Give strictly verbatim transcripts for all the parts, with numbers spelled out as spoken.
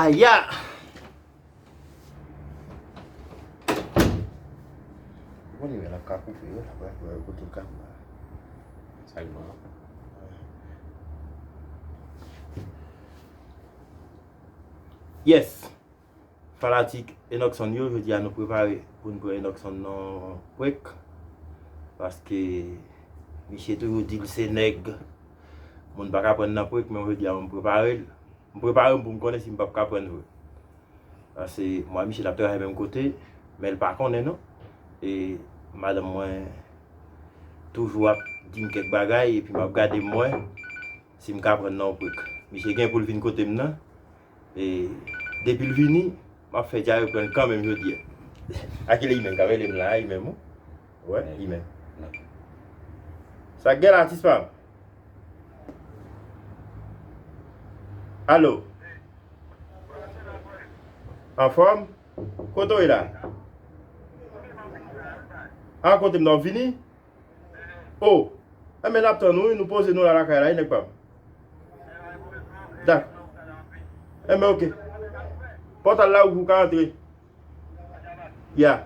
Aya! Bon, li menm ap ka koupe, wi, apre, apre, kote l ka. Sa l pran. Yes. Fanatik Enockson yo, jodi a nou prepare pou n pran Enockson nan prank. Paske misye toujou di l se nèg moun pa ka pran nan prank, men jodi a m prepare l. M prepare m pou m konnen si m p ap ka pran vre. Paske mwen misye n ap travay menm kote, men l pa konnen non. E madanm mwen toujou ap di m kèk bagay, epi m ap gade m wè si m ka pran nan yon prank. Misye gen pou l vin kote m nan. E depi l vini, m ap fè dyare pran l kanmenm jodi a. A kilè Imen k ap rele m la, Imen, wi. Wè, Imen. Sa k gen la, atis pa m? Alo? Anfòm? Kote w ye la? A, kote m nan, w vini? O, enben n ap tann ou wi, nou poze nou la lakay la wi, nèg pa m. Dak. Enben, oke. Pòt la ouvri, ou ka antre. Ya.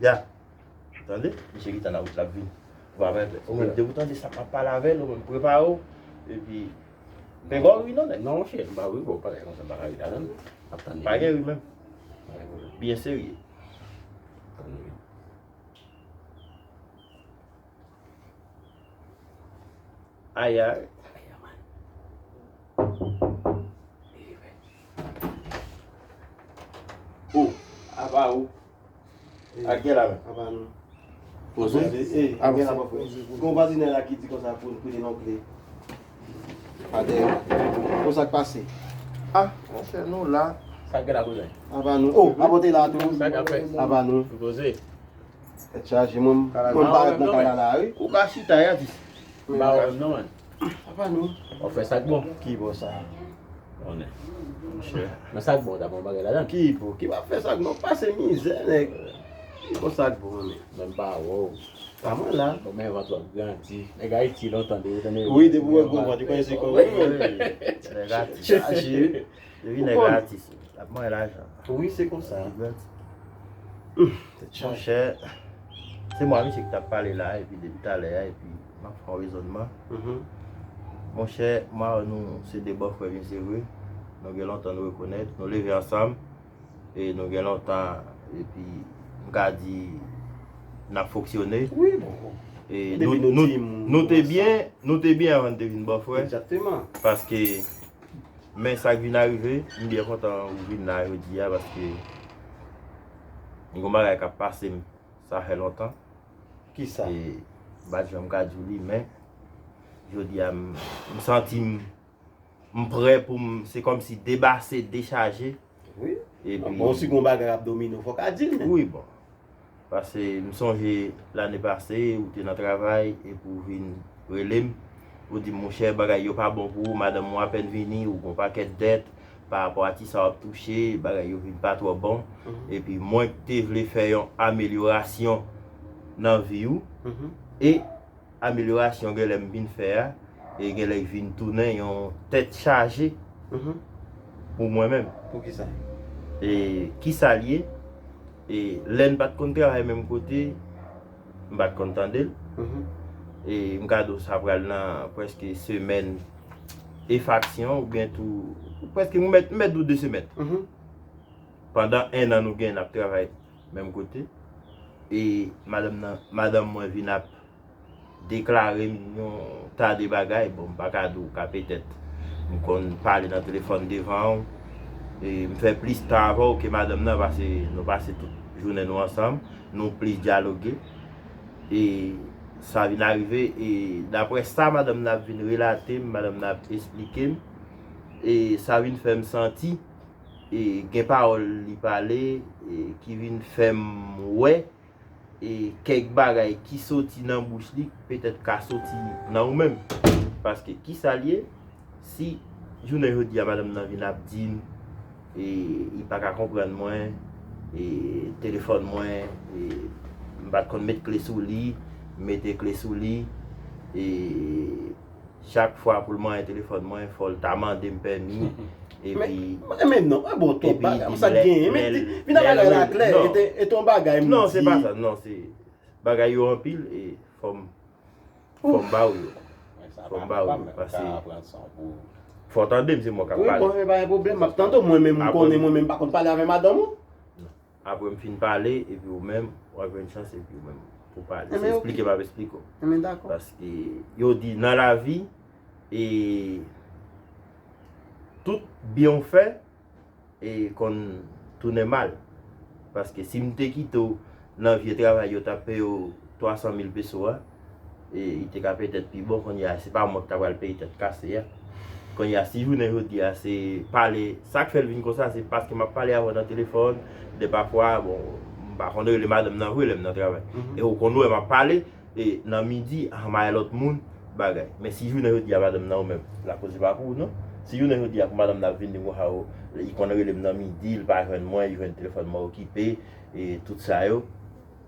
Ya. Tande? Misye gentan nan wout l ap vini. Ou pa pè, ou menm, depi w tande sa, m ap pale avè l, ou menm, prepare w. Epi, pegò ri non, nèg. Non, monchè, m pa ri, bon, bagay konsa, m pa ka ri ladan l. M ap tann li. Pa gen ri menm. Byen serye. Tann li. Aya. O, apa ou? Ak gen la men. Apa nou? Poze. Poze. E, gen la pa fè. Gon vwazinay la ki di konsa pou n prete non kle. Atè. Konsa k pase. A, monchè, nou la. Sa k gen la, kouzen? Apa nou? O, apa te la tou? Sa k ap fèt? Apa nou? Poze. Tèt chaje, mwen, mwen parèt nan kay la la, wi. Ou ka chita, ya, di. M pa wè m non, man. Apa nou? W ap fè sa k bon. Ki bon sa? Konnen. Monchè. Nan sa k bon, w ta pran bagay ladan. Ki bon? Ki pa fè sa k bon? Pase mizè, nèg. Ki bon sa k bon, men? Men m pa wè w. Pa mwen la. Bon, men vant w ap grandi. Nèg Ayiti lontan, depi w tande. Wi, depi w wè gwo vant, ou konn se kò. Wi, wi. Nèg Ayiti chaje. Depi nèg la atis, l ap manyen lajan. Wi, se konsa. Monchè, se mwen misye ki t ap pale la, epi depi talè a, epi m ap fè yon rezònman. Monchè, mwen avè nou se de bòfrè, byen se vre. Nou gen lontan nou rekonèt, nou leve ansanm, e nou gen lontan, epi m ka di, n ap fonksyone. Wi, bon. E nou, nou, nou te byen, nou te byen anvan n te vin bòfrè. Egzakteman. Paske Men sa k vin arive, m byen kontan ou vin la jodi a, paske m gon bagay k ap pase m, sa fè lontan. Kisa? E m pa t janm ka di w li, men jodi a, m, m santi m, m prè pou m, se kòmsi debase, dechaje. Wi. Epi bon, si gon bagay ap domine w, fò w ka di l, men. Wi, bon. Paske m sonje lane pase, ou te nan travay, epi w vin rele m, ou di m, monchè, bagay yo pa bon pou ou, madanm ou apèn vini, ou gon pakèt dèt, pa rapò a ti sa w ap touche, bagay yo vin pa twò bon. Epi mwen k te vle fè yon amelyorasyon nan vi w, e amelyorasyon genlè m vin fè a, e genlè vin tounen yon tèt chaje pou mwen menm. Poukisa? E kisa l ye? E lè n pa t konn travay menm kote, m pa t konn tande l. E m ka di w sa pral nan prèske semèn e faksyon, oubyen tou, prèske m mèt, m mèt di w de semèn. Pandan en an nou gen n ap travay menm kote. E madanm nan, madanm mwen vin ap deklare m yon ta de bagay. Bon, m pa ka di w ka petèt m konn pale nan telefòn devan w. E m fè plis tan avè w ke madanm nan, paske nou pase tout jounen nou ansanm, nou plis dyaloge. E sa vin arive, e daprè sa madanm nan ap vin relate m, madanm nan ap esplike m, e sa vin fè m santi, e gen pawòl li pale, e ki vin fè m wè, e kèk bagay ki soti nan bouch li, petèt ka soti nan ou menm. Paske kisa l ye? Si jounen jodi a madanm nan vin ap di m, e, li pa ka konprann mwen, e, telefòn mwen, e, m pa t konn met kle sou li, m mete kle sou li, e, chak fwa pou l manyen telefòn mwen, fò l ta mande m pèmi. Epi men non, e bon, twòp bagay sa genyen. Men vin nan bagay la klè, e te yon bagay m di. Non, se pa sa, non, se bagay yo anpil e fò m fò m ba w yo. Fò m ba w yo, paske fò w tande m, se mwen k ap pale. Wi, bon, e pa gen pwoblèm, m ap tande w, mwen menm, m konnen mwen menm, m pa konn pale avè madanm ou. Apre m fin pale, epi ou menm, w ap jwenn chans, epi ou menm, pou pale. Se eksplike m ap eksplike w. Paske yo di nan lavi, e tout byen w fè, e konn tounen mal. Paske si m te kite w nan vye travay yo t ap peye w twa san mil peso a, e li te ka petèt pi bon, kounye a se pa mwen ki ta pral peye tèt kase a. Kounye a si jounen jodi a se pale, sa k fè l vin konsa se paske m ap pale avè w nan telefòn, de pafwa, bon, m pa konn rele madanm nan vre lè m nan travay. E ou konn wè m ap pale, e nan midi, a, m a lòt moun, bagay. Men si jounen jodi a madanm nan ou menm, la koze pa pou ou non. Si jounen jodi a pou madanm nan ap vin di konsa, o, li konn rele m nan midi, li pa jwenn mwen, li jwenn telefòn mwen okipe, e tout sa yo.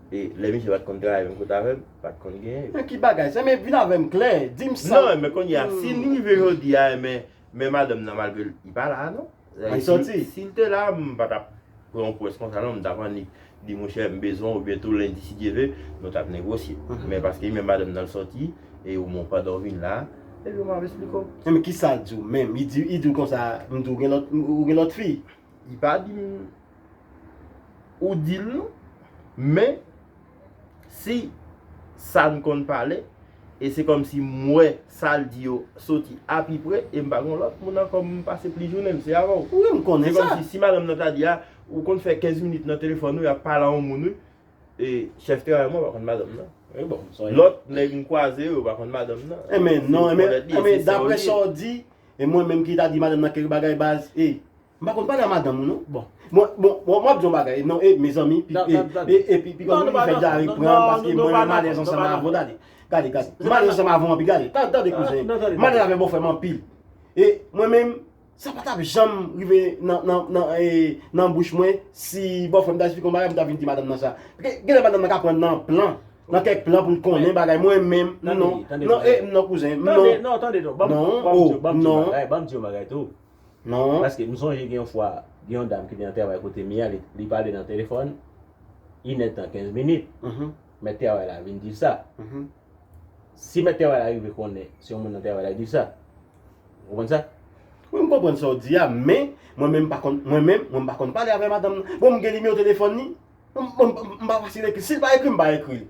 E lè misye pa t konn travay menm kote avè m, pa t konn genyen yo. Men ki bagay sa, men vin avè m klè, di m sa. Non, men kounye a, si n rive jodi a, men, men madanm nan malgre li pa la non. Li sòti. Si l te la, m pa t ap pran yon pwès konsa non, m t ap annik di monchè m bezwen w oubyen tou lendi si Dye ve, nou t ap negosye. Men paske li menm madanm nan l sòti, e ou menm pandan w vin la, epi m ap eksplike w. Enben kisa l di w menm? Li di, li di w konsa, m di w gen lòt, ou gen lòt fi? Li pa di m ou di l non, men si sa n konn pale, e se kòmsi m wè sa l di yo soti apipre, e m pa gen yon lòt moun ankò m pase plis jounen m, se avè w. Wi, m konnen sa. Se kòmsi si madanm nan ta di a, ou konn fè kenz minit nan telefòn ou, y ap pale a yon moun wi. E chèf travay mwen pa konn madanm nan. Lòt nèg m kwaze yo pa konn madanm nan. Enben non, enben daprè sa w di, e mwen menm ki ta di madanm nan kèk bagay baz, e M pa konn pale a madanm ou non. Bon. Mwen, bon, bon, mwen ap di yon bagay. Non, e, mezanmi, pi, e, e, e, pi, pi, kòm li fè dyare pran, paske mwen menm m alèz ansanm avè w, tande. Gade, gade. M alèz ansanm avè w anpil, gade. Tande, tande, kouzen. M alèz avè bòfrè m anpil. E, mwen menm, sa pa t ap janm rive nan, nan, nan, e, nan bouch mwen, si bòfrè m ta esplike yon bagay, m ta vin di madanm nan sa. Paske, genlè madanm nan ka pran nan plan, nan kèk plan pou l konnen bagay. Mwen menm, non. Non, e, non, kouzen, non. Tande, non, tande, non. Ban m, ban m di w, ban m di w yon bagay, ban m di w yon bagay tou. Non. Paske m sonje gen yon fwa, gen yon dam ki te nan travay kote m ye a, li, li pale nan telefòn, inèdtan kenz minit. Mèt travay la vin di l sa. Si mèt travay la rive konnen se yon moun nan travay la, li di l sa. Ou konprann sa? Wi, m konprann sa w di a, men mwen menm m pa konn, mwen menm, mwen m pa konn pale avè madanm nan. Bon, m gen nimewo telefòn li. M, m, m, m pa fasil ekri. Si l pa ekri, m pa ekri l.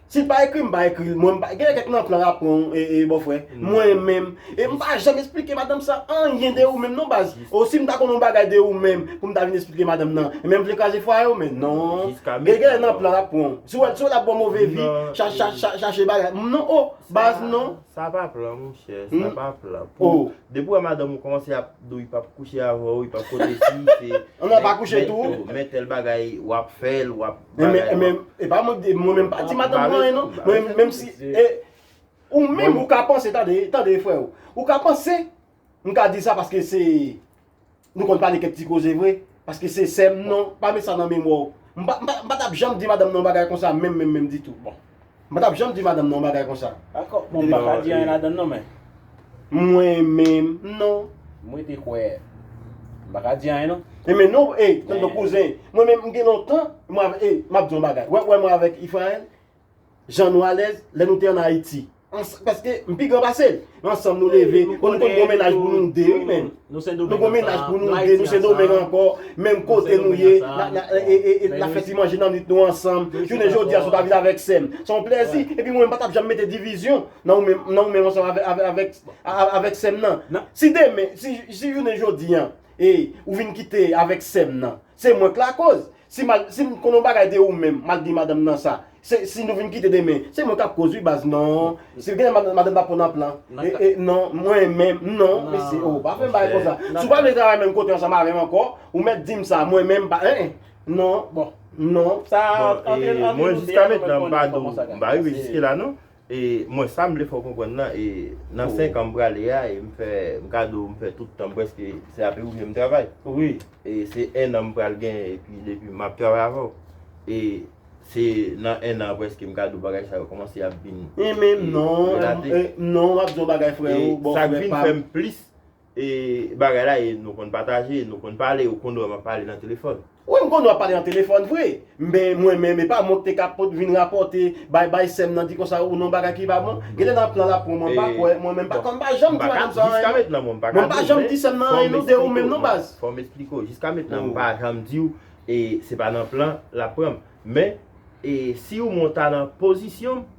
Si l pa ekri, m pa ekri l. Mwen, m pa, gen kèk nan plan l ap pran, e, e, bòfrè. Mwen menm. E m pa janm esplike madanm sa anyen de ou menm non, baz. O si m ta konn yon bagay de ou menm, pou m ta vin esplike madanm nan. E menm vle kraze fwaye w, men non. Gen, gen nan plan l ap pran. Si w wè, si w wè l ap ba w move vi, cha-, cha-, cha-, chache bagay. Non, o, baz, non. Sa pa plan, monchè. Sa pa plan. Pou, depi w wè madanm ou kòmanse ap di w li p ap kouche avè w, li p ap pote si, se. An nan pa kouche tou. Men tèl bagay w ap fè l, w ap. Men, men, men, e pa mwen ki di, mwen menm pa di madanm mwen anyen non. Mwen menm, menm si, e, ou menm ou ka panse, tande, tande frè, ou ka panse, m ka di sa paske se, nou konn pale kèk ti koze vre, paske se sè m non, pa met sa nan memwa w. M pa, m pa, m pa t ap janm di madanm nan yon bagay konsa, menm, menm, menm ditou. Bon. M pa t ap janm di madanm nan yon bagay konsa. Dakò, bon, m pa ka di anyen ladan l non, men. Mwen menm, non. Mwen te kwè. M pa ka di anyen non. E men non, e, tann non kouzen. Mwen menm, m gen lontan, mwen avè, e, m ap di yon bagay. Wè, wè mwen avèk Ifrayèl, jan nou alèz, lè nou te ann Ayiti. Paske m pi gran pase l. Men ansanm nou leve. Bon, nou konn gon mennaj pou nou de, wi, men. Nou gon mennaj pou nou de, nou Sendomeng ankò. Menm kote nou ye, n a, n a, e, e, e, n ap fè ti manje nan nwit nou ansanm. Jounen jodi a, si w ta vin avèk sè m, se yon plèzi. Epi mwen, m pa t ap janm mete divizyon nan ou menm, nan ou menm ansanm avè-, avè-, avèk, a-, a-, avèk sè m nan. Si demen, si, si jounen jodi a, e, ou vin kite avèk sè m nan, se mwen k lakoz. Si m al, si m konn yon bagay de ou menm, m al di madanm nan sa. Se, si nou vin kite demen, se mwen k ap koz wi baz, non. Si gen madanm, madanm pa pran nan plan. E, e, non, mwen menm, non, mesye, o, pa fè m bagay konsa. Si w pa vle travay menm kote ansanm avè m ankò, ou mèt di m sa, mwen menm, pa, en, en. Non, bon, non. Sa antre, antre nou de. Mwen jiska mentnan, m pa di w, m pa rive jiske la, non. E mwen, sa m vle fè w konprann nan, e nan senk an m prale a, e m fè, m ka di w, m fè tout tan m prèske, se a Peruvyen m travay. Wi. E se en an m pral gen, epi depi m ap travay avè w. E Se nan en an prèske m ka di w bagay sa yo kòmanse ap vin. E menm non, relate. E, non, w ap di yon bagay, frè, e bon, sa k vin fè m plis e bagay la, e nou konn pataje, nou konn pale, ou konn wè m ap pale nan telefòn. Wi, m konn w ap pale nan telefòn vre. Men mwen menm, e pa mwen ki te ka pot vin rapòte, bay, bay sè m nan, di konsa ou nan bagay ki pa bon. Genlè nan plan l ap pran, mwen pa kwè, mwen menm pa, m pa janm di madanm sa anyen. Mwen pa janm di sè m nan anyen, non, de ou menm non, baz. Fò m esplike w. Jiska mentnan, m pa janm di w, e se pa nan plan l ap pran m. Men, e si w mwen ta nan pozisyon m,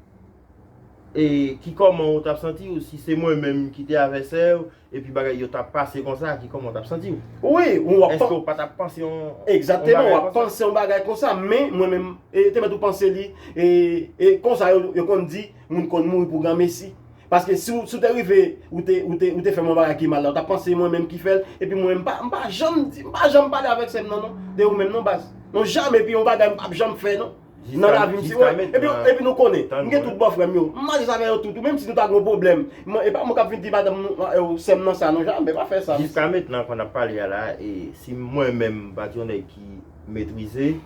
e ki kòman ou t ap santi w si se mwen menm ki te avè sè w, epi bagay yo t ap pase konsa, ki kòman w t ap santi w? Wi, w ap. Èske w pa t ap panse yon, yon bagay konsa? Egzakteman, w ap panse yon bagay konsa, men mwen menm, e, te mèt ou panse li, e, e konsa yo, yo konn di, moun konn mouri pou granmesi. Paske si w, si w te rive, ou te, ou te, ou te fè m yon bagay ki mal la, w t ap panse mwen menm ki fè l, epi mwen menm, m pa, m pa janm di, m pa janm pale avèk sè m nan, non, de ou menm non, baz. Non, jamè, epi yon bagay m p ap janm fè, non. Nan lavi m, si, epi, epi nou konnen, m gen tout bòfrè m yo. M mache avè yo tout, menm si nou ta gen yon pwoblèm. E pa mwen k ap vin di madanm nou, e, sè m nan sa, non, jamè, pa fè sa. Jiska mentnan, ankò n ap pale a la, e si mwen menm m pa t yon nèg ki metrize,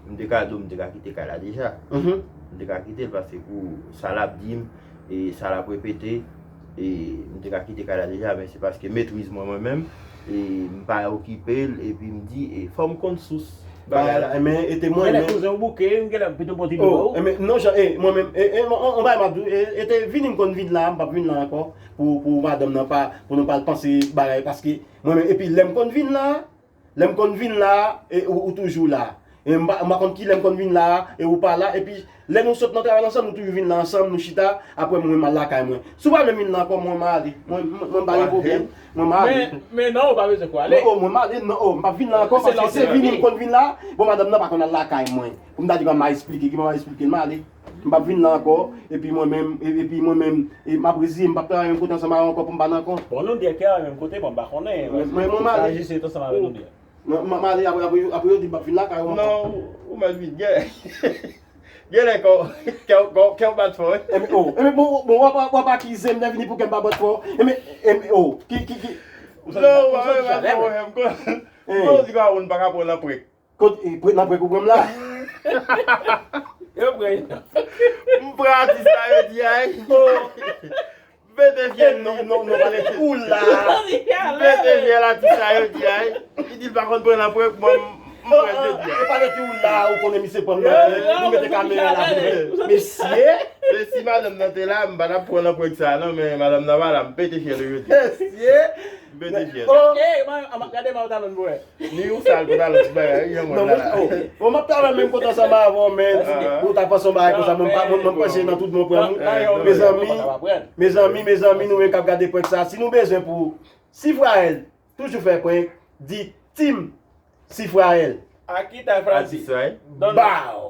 m te ka di w, m te ka kite kay la deja. M te ka kite l paske pou sa l ap di m, e sa l ap repete, e m te ka kite kay la deja, men se paske metriz mwen, mwen menm, e m pa okipe l, epi m di, e fò m konn sous bagay la. Men, e te mwen menm. Genlè kouzen w bouke, genlè pito pran ti dlo. Oh, men, non, jan, e, mwen menm, e, e, on, on bagay m ap di w, e, e te vini m konn vin la, m p ap vin la ankò, pou, pou madanm nan pa, pou nou pa al panse bagay, paske mwen menm, epi lè m konn vin la, Lè m konn vin la, e, ou, ou toujou la. E m pa, m pa konn ki lè m konn vin la, e ou pa la. Epi, lè nou sot nan travay ansanm, nou toujou vin la ansanm, nou chita. Apre, mwen, m al lakay mwen. Si w pa vle m vin la ankò, mwen, m ale. Mwen, mwen, mwen, m pa gen pwoblèm. Mwen, m ale. Men, men non, ou pa bezwen kou ale. Non, oh, mwen, m ale. Non, oh, m p ap vin la ankò, paske se vini m konn vin la. Bon, madanm nan pa konn al lakay mwen. Pou m ta di kòman m a esplike, ki m a esplike, m ale. M p ap vin la ankò, epi mwen menm, e, epi mwen menm, e, m ap reziye, m p ap travay menm kote ansanm avè w ankò pou m pa nan ankò. Bon, nou de kè menm kote, bon, m pa konnen. Mwen, mwen, mwen m ale. Sa jis ret ansanm avè nou de. Mwen, mwen m ale, apre, apre, apre yo di m p ap vin lakay ou ankò. Non, ou, ou mèt vin, gen, genlè kè w, kè w, kè w, kè w bat fò, wi. Enben, oh, enben, bon, bon, w ap, w ap akize m, lè vini pou kè m pa bat fò. Enben, enben, oh, ki, ki, ki. Non, ou pa, ou pa, ou pa, ou pa, ou pa, ou pa, ou pa, ou pa, ou pa, ou pa, ou pa, ou pa, ou pa, Kot, e, pre-, nan prèk ou pran m la? Yo pran. M pran atis sa yo di a, wi. M pete fyèl li. Non, non, non, pa rete ou la. M pete fyèl atis sa yo di a, wi. Li di l pa konn pran nan prèk, mwen, m, m pran l jodi a. E pa rete ou la, ou konnen misye pran nan prèk. Nou mete kamera la pou nou. Mesye. Men si madanm nan te la, m pa t ap pran nan prèk sa, non, men madanm nan pa la, m pete fyèl li jodi. Mesye. M pete fyèl. Oh. Eh, man, man, gade man, ou talon pou wè. Ni ou sal pou talon ti bagay, wi, jan mwen la. Non, oh. Bon, m ap travay menm kote ansanm avè w, men. Ah. Ou ta panse yon bagay konsa, mwen pa, mwen, mwen panse nan tout bon pran nou. Mezanmi, mezanmi, mezanmi, nou menm k ap gade prank sa, si nou bezwen pou Sifrael toujou fè prank, di Team Sifrael. Akita Francis. Atis, wi. Bow!